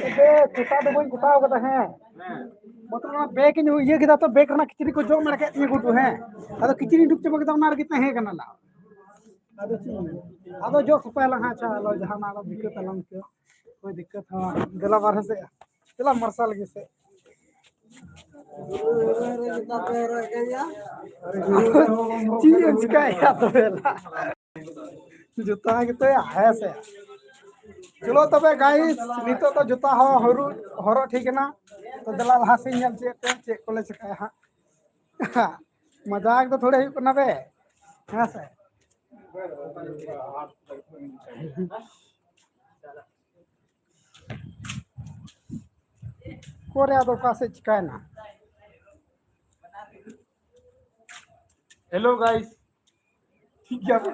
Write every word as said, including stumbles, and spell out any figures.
ᱮ, ᱠᱚᱴᱟ ᱫᱚ ᱵᱟᱹᱧ ᱠᱚᱴᱟᱣ ᱠᱟᱫᱟ, ᱦᱮᱸ᱾ ᱢᱚᱛᱞᱚᱵ ᱚᱱᱟ ᱵᱮᱜᱽ ᱤᱧ ᱤᱭᱟᱹ ᱠᱮᱫᱟ ᱛᱚ, ᱵᱮᱜᱽ ᱨᱮᱱᱟᱜ ᱠᱤᱪᱨᱤᱡ ᱠᱚ ᱡᱚᱜ ᱢᱟᱨ ᱠᱮᱫ ᱛᱤᱧᱟᱹ ᱜᱩᱰᱩ, ᱦᱮᱸ᱾ ᱟᱫᱚ ᱠᱤᱪᱨᱤᱡ ᱤᱧ ᱩᱰᱩᱠ ᱪᱟᱵᱟ ᱠᱮᱫᱟ, ᱚᱱᱟ ᱨᱮᱜᱮ ᱛᱟᱦᱮᱸ ᱠᱟᱱᱟ ᱞᱟ᱾ ᱟᱫᱚ ᱪᱮᱫ ᱤᱧ ᱢᱮᱱᱟ? ᱟᱫᱚ ᱡᱚᱜ ᱥᱟᱯᱷᱟᱭᱟᱞᱟᱝ ᱦᱟᱸᱜ, ᱟᱪᱪᱷᱟ, ᱟᱞᱚ ᱡᱟᱦᱟᱱᱟᱜ ᱟᱞᱚ ᱫᱤᱠᱠᱟᱹᱛ ᱟᱞᱚᱢ ᱟᱹᱭᱠᱟᱹᱣ᱾ ᱦᱳᱭ, ᱫᱤᱠᱠᱟᱹᱛ ᱦᱚᱸ᱾ ᱫᱮᱞᱟ ᱵᱟᱨᱦᱮ ᱥᱮᱫ, ᱫᱮᱞᱟ ᱢᱟᱨᱥᱟᱞ ᱜᱮ ᱥᱮ᱾ ᱪᱮᱫ ᱮᱢ ᱪᱤᱠᱟᱹᱭᱟ ᱛᱚᱵᱮ ᱞᱟ? ᱡᱩᱛᱟ ᱜᱮᱛᱚ ᱦᱮᱸ ᱥᱮ᱾ ᱪᱚᱞᱚ ᱛᱚᱵᱮ ᱜᱟᱭᱤᱥ, ᱱᱤᱛᱚᱜ ᱫᱚ ᱡᱩᱛᱟ ᱦᱚᱸ ᱦᱚᱨᱚᱜ, ᱦᱚᱨᱚᱜ ᱴᱷᱤᱠ ᱮᱱᱟ᱾ ᱛᱚ ᱫᱮᱞᱟ ᱞᱟᱦᱟ ᱥᱮᱫ ᱧᱮᱞ ᱪᱮᱫ ᱛᱮ ᱪᱮᱫ ᱠᱚᱞᱮ ᱪᱤᱠᱟᱹᱭᱟ ᱦᱟᱸᱜ᱾ ᱢᱟᱡᱟᱠ ᱫᱚ ᱛᱷᱚᱲᱮ ᱦᱩᱭᱩᱜ ᱠᱟᱱᱟ ᱵᱮ, ᱦᱮᱸ ᱥᱮ᱾ ᱠᱚᱨᱮ ᱟᱫᱚ ᱚᱠᱟ ᱥᱮᱫ ᱪᱤᱠᱟᱭᱮᱱᱟ? ᱦᱮᱞᱳ ᱜᱟᱭᱤᱥ, ᱴᱷᱤᱠ ᱜᱮᱭᱟ ᱯᱮ?